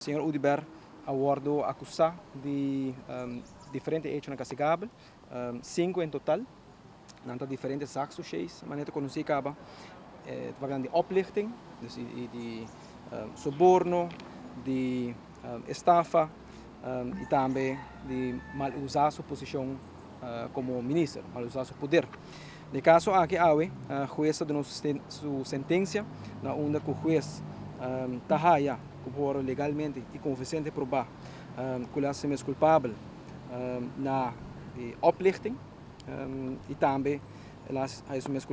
Señor Oduber a wordo acusa di diferente hechonan castigabel, cinco en total. Nan ta diferente zaakdossiers, manera ta conoci caba. Ta papia di oplichting, dus di soborno, di estafa y tambe di mal usa su posicion como minister, mal usa su poder. Den e caso aki awe, huez a duna su sentencia na unda cu huez ta haya cu por legalmente y convincente proba cu el a haci mes culpabel na e oplichting y tambe el a haci su mes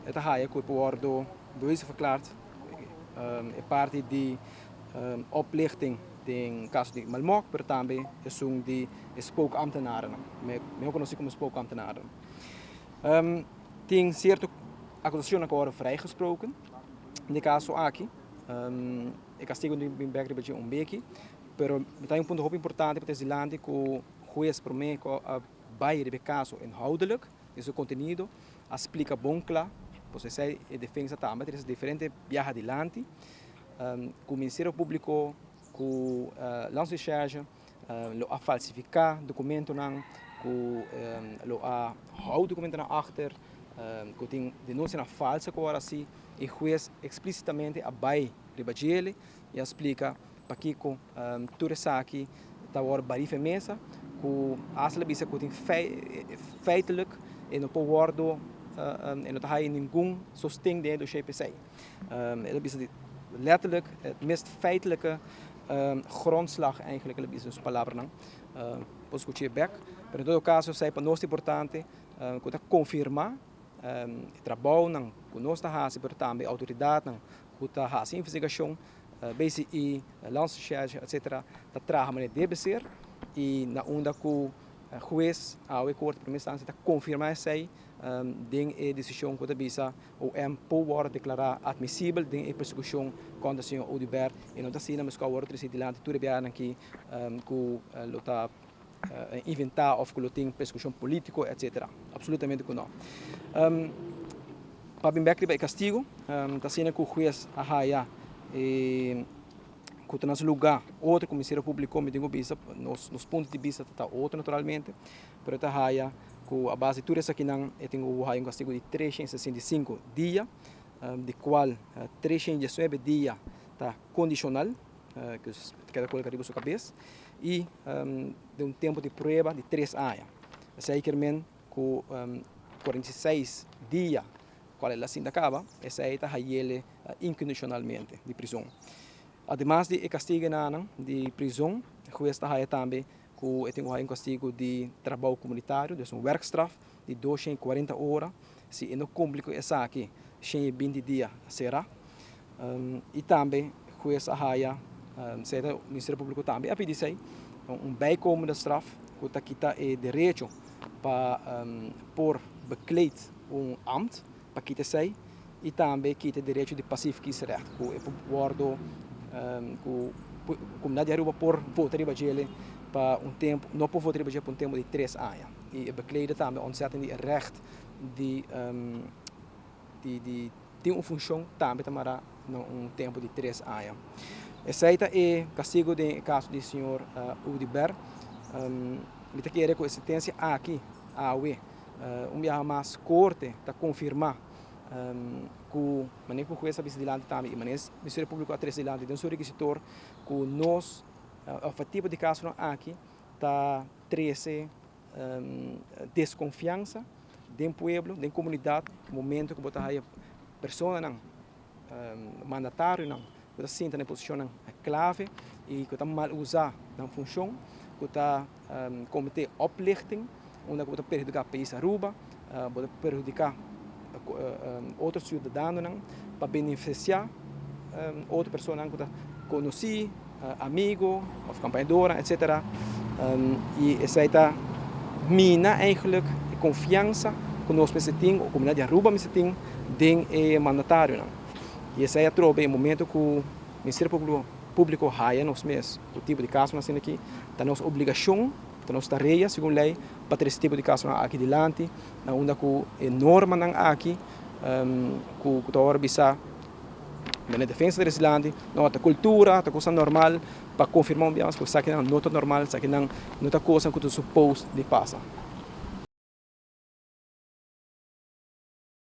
el ta haya cu e por wordo bewezen verklaard e parti di oplichting den caso di Malmok pero tambe esun di e spookambtenarennan, mehor conoci como spookambtenaren. Tin cierto acusacionnan cu a wordo vrijgesproken den e caso aki. E castigo tin bin bek riba dje un beki, pero mi ta hay un punto hopi importante pa trece dilanti cu huez prome cu a bay riba e caso inhoudelijk den su contenido a splica bon cla, pasobra esey e defensa tambe a trece diferente biaha dilanti cu Ministerio Publico cu Landsrecherche lo a falsifica documentonan, cu lo a hou documentonan achter, cu tin denuncianan falso cu a worde haci y huez explicitamente a bay riba djele y a splica pakico tur esaki ta worde bari fe mesa cu hasta lo bisa cu tin feitelijk e no por wordo e no ta haya ningun sosten den e dossier p'esey. E ta bisa letterlijk het mist feitelijke grondslag eigenlijk e ta bisa den su palabranan. Por scucha e bek pero en todo caso esey pa nos ta importante cu ta confirma e trabounan cu nos ta haci pero tambe autoridadnan cu ta haci investigacion, BCI, Landsrecherche etcetera ta traha manera debe ser y na unda cu huez awe Corte Primera Instancia ta confirma esey den e decision cu ta bisa OM por worde declara admisibel den e persecucion contra señor Oduber y no ta asina mescua worde treci dilanti tur e biahanan aki cu lo ta inventa of cu lo tin persecucion politico etcetera. Absolutamente cu no. Pa bin bek riba e castigo ta asina cu huez a haya e cu ta na su luga otro cu Ministerio Publico mi tin cu bisa nos punto di bista ta otro naturalmente pero ta haya cu a base di tur esakinan e tin cu haya un castigo di 365 dia di cual 319 dia ta condicional cu ta keda colga riba su cabes y den un tempo di prueba di 3 aña. Esey kier men cu 46 dia cual el a sinta caba esey ta hayele incondicionalmente di prison. Ademas di e castigonan di prison huez ta haya tambe cu e tin cu haya un castigo di trabou comunitario, dus un werkstraf di 240 ora, si e no cumpli cu esaki 120 dia cera. Y tambe huez a haya, esey ta Ministerio Publico tambe a pidi esey, un bijkomende straf cu ta kita e derecho pa por bekleed un ambt, pa kita esey y tambe kita e derecho di passief kiesrecht cu e por wordo cu comunidad di Aruba por vota riba djele pa un tempo, no por vota riba dje pa un tempo di tres aña y e bekleden tambe ontzettend di e recht di di tin un funcion tambe ta mara na un tempo di tres aña. Esey ta e castigo den e caso di señor Oduber. Mi ta kere cu e sentencia aki awe un biaha mas corte ta confirma cu manera cu huez a bisa dilanti tambe y manera Ministerio Publico a trece dilanti den su requisitor cu nos of e tipo di casonan aki ta trece desconfiansa den pueblo, den comunidad, momento cu bo ta haya personanan, mandatarionan cu ta sinta na e posicionnan clave y cu ta mal usa nan funcion, cu ta comete oplichting, unda cu bo ta perhudica pais Aruba, bo ta perhudica otro ciudadanonan pa beneficia otro personanan cu ta conoci, amigo of campañadornan etcetera y esey ta mina eigenlijk e confiansa cu nos mester tin o comunidad di Aruba mester tin den e mandatarionan y esey atrobe e momento cu Ministerio Publico haya nos mes cu tipo di casonan asina aki ta nos obligacion, ta nos tarea segun ley pa trece tipo di casonan aki dilanti na unda cu e normanan aki cu ta worde bisa. Den defensa di Islandi, no ta cultura, ta cos normal, pa confirma un biaha cu esaki no ta normal, esaki no ta cos cu ta supposed di pasa.